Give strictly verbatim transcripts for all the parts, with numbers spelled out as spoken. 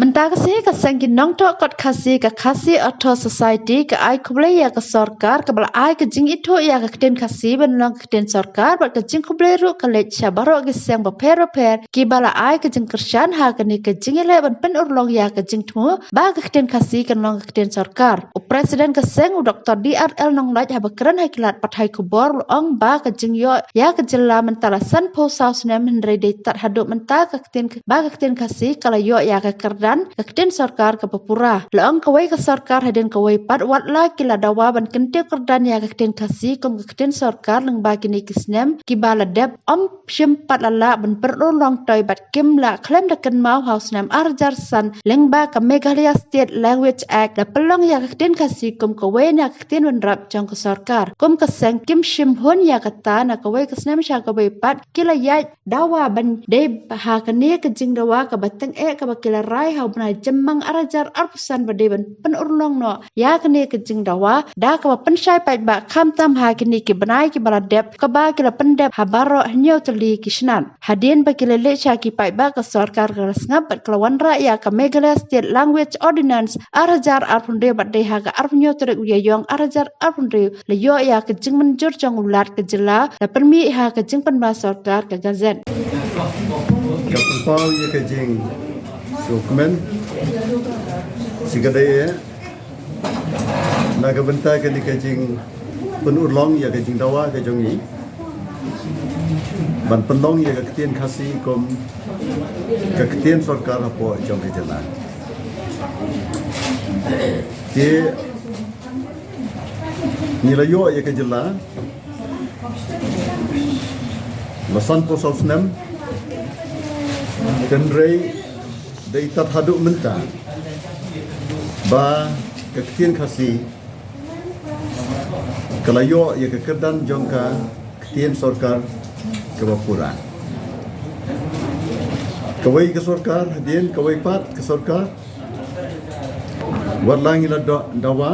Mynta ka sngi ka seng ki nongthoh kot Khasi ka Khasi Authors Society ka ai khublei ïa ka sorkar kaba la ai ka jingithuh ïa ka ktien Khasi ban long ka ktien sorkar bad ka jingkhublei ruh ka leit sha baroh ki seng bapher bapher kiba la ai ka jingkyrshan ha kane ka jingïaleh ban pynurlong ïa ka jingthmu ba ka ktien Khasi kan long ka ktien sorkar. U President ka seng u Doktor D R L Nonglait haba kren ha ki lad pathai khubor u ong ba ka jingïoh ïa ka jylla mynta la sanphew saw snem hynrei dei tad haduh mynta ka ktien ba ka ktien Khasi ka la ïoh ïa ka kyrdan ka ktien sorkar kaba pura. La ong kawei ka sorkar hadien kawei pat wat la ki la dawa ban kyntiew kyrdan ïa ka ktien Khasi kum ka ktien sorkar lyngba kine ki snem kiba la dep ym shym pat la lah ban pynurlong toi bad kim lah khlem da kynmaw ha u snem ar hajar san lyngba ka Meghalaya State Language Act la pynlong ïa ka ktien Khasi kum kawei na ka ktien wanrap jong ka sorkar. Kum ka seng kim shim hun ïa kata na kawei ka snem sha kawei pat ki la ïaid dawa ban dei ha kane ka jingdawa kaba tyngeh kaba ki la rai ha u bnai Jymmang ar hajar arphew san ba dei ban pynurlong noh ïa kane ka jingdawa da kaba pynshai paidbah khamtam ha kine ki bnai kiba la dep kaba ki la pyndep ha baroh hynñiew tylli ki snat. Hadien ba ki la leit sha ki paidbah ka sorkar ka la sngap bad ka la wanrah ïa ka Meghalaya State Language Ordinance ar hajar arphew hynriew bad dei ha ka arphew hynñiew tarik u Ïaïong ar hajar arphew hynriew la ïoh ïa ka jingmynjur jong u Lat ka jylla la pynmih ha ka jingpynbna sorkar ka Gazette. Ka pynpaw ïa ka jingsngewkmen shi ka dei eh na ka bynta kane ka jingpynurlong ïa ka jingdawa ka jong ngi ban pynlong ïa ka ktien Khasi kum ka ktien sorkar hapoh jong ka jylla. Te ngi la ïoh ïa ka jylla la sanphew saw snem, hynrei dei tad haduh mynta ba ka ktien Khasi ka la ïoh ïa ka kyrdan jong ka ktien sorkar kaba pura. Kawei ka sorkar hadien kawei pat ka sorkar wat la ngi la do-, dawa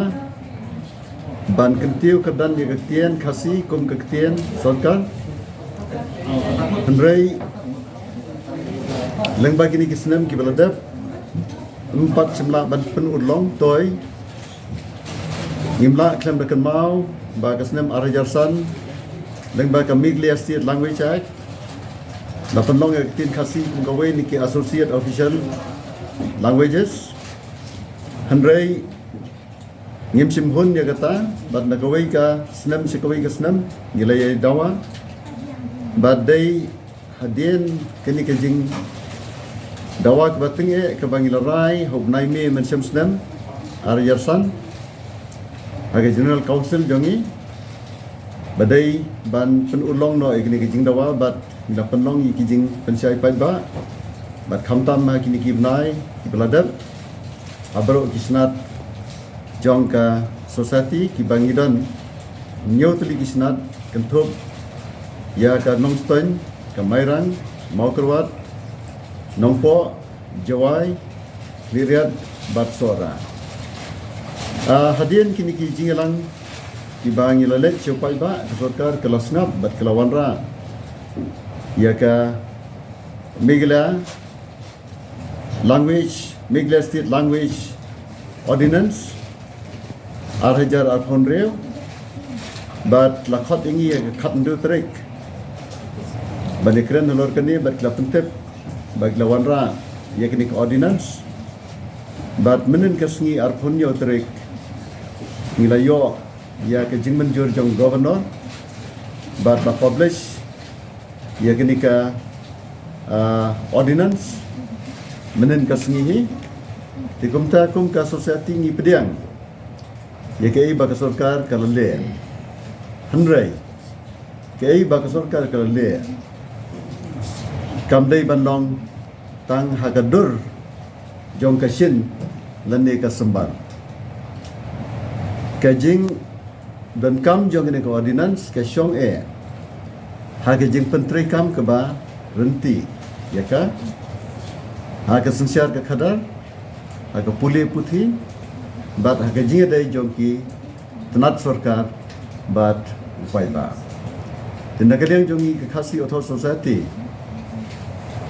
ban kyntiew kyrdan ïa ka ktien Khasi kum ka ktien sorkar. Hynrei lyngba kine ki snem kiba la dep ym pat shym lah ban pynurlong toi. Ngim lah khlem da kynmaw ba ka snem ar hajar san lyngba ka Meghalaya State Language Act la pynlong ïa ka ktien Khasi kum kawei na ki associate official languages. Hynrei ngim shim hun ïa kata bad na kawei ka snem sha kawei ka snem ngi la ïa dawa bad dei hadien kane ka jingdawa kaba tyngeh kaba ngi la rai ha u bnai May mynshem snem ar hajar san ha ka General Council jong ngi ba dei ban pynurlong noh ïa kane ka jingdawa bad ngi la pynlong ïa ki jingpynshai paidbah bad khamtam ha kine ki bnai kiba la dep ha baroh ki snat jong ka society kiba ngi don hynñiew tylli ki snat kynthup ïa ka Nongstoiñ, ka Mairang, Mawkyrwat, Nongpoh, Jowai, Khliehriat bad Sohra. Ah, hadien kine ki jingïalang kiba ngi la leit sha u paidbah ka sorkar ka la sngap bad ka la wanrah ïa ka Meghalaya Language, Meghalaya State Language Ordinance ar hajar arphew hynriew bad la khot ïa ngi ha ka khathynriew tarik ban ïakren halor kane bad ki la pyntip ba ki la wanrah ïa kane ka ordinance bad mynnin ka sngi arphew hynñiew tarik ngi la ïoh ïa ka jingmynjur jong Governor bad la publish ïa kane ka, ah, ordinance mynnin ka sngi hi. Te kumta kum ka society ngi pdiang ïa kaei ba ka sorkar ka la leh. Hynrei kaei ba ka sorkar ka la leh kam dei ban long tang ha ka dur jong ka shin lane ka symbai. Ka jingdonkam jong kane ka ordinance ka shong eh ha ka jingpyntreikam kaba ryntih ïa ka ha ka synshar ka khadar, ha ka pule puthi bad ha ka jingïadei jong ki tnat sorkar bad u paidbah. Te na ka liang jong ngi ka Khasi Author Society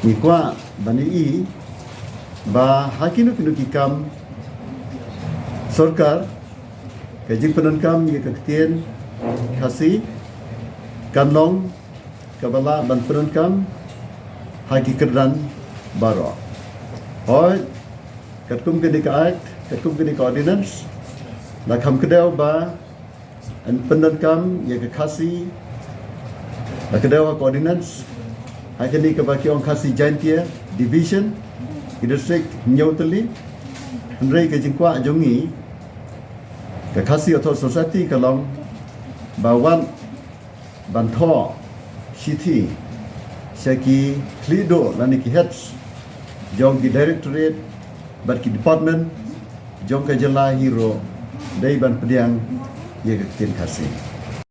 ngi kwah ban ïohi ba ha kino kino ki kam sorkar, ka jingpyndonkam ïa ka ktien Khasi kan long kaba lah ban pyndonkam ha ki kyrdan baroh. Hooid, katkum kane ka Act, katkum kane ka Ordinance, la kham kdew ba yn pyndonkam ïa ka Khasi, la kdew ha ka Ordinance, ha kane kaba ki ong Khasi Jaintia Division, ki district hynñiew tylli. Hynrei ka jingkwah jong ngi, ka Khasi Authors' Society, ka long ba wat ban thoh shithi sha ki khlieh duh lane ki heads jong ki directorate bad ki department jong ka jylla hi ruh, dei ban pdiang ïa ka ktien Khasi.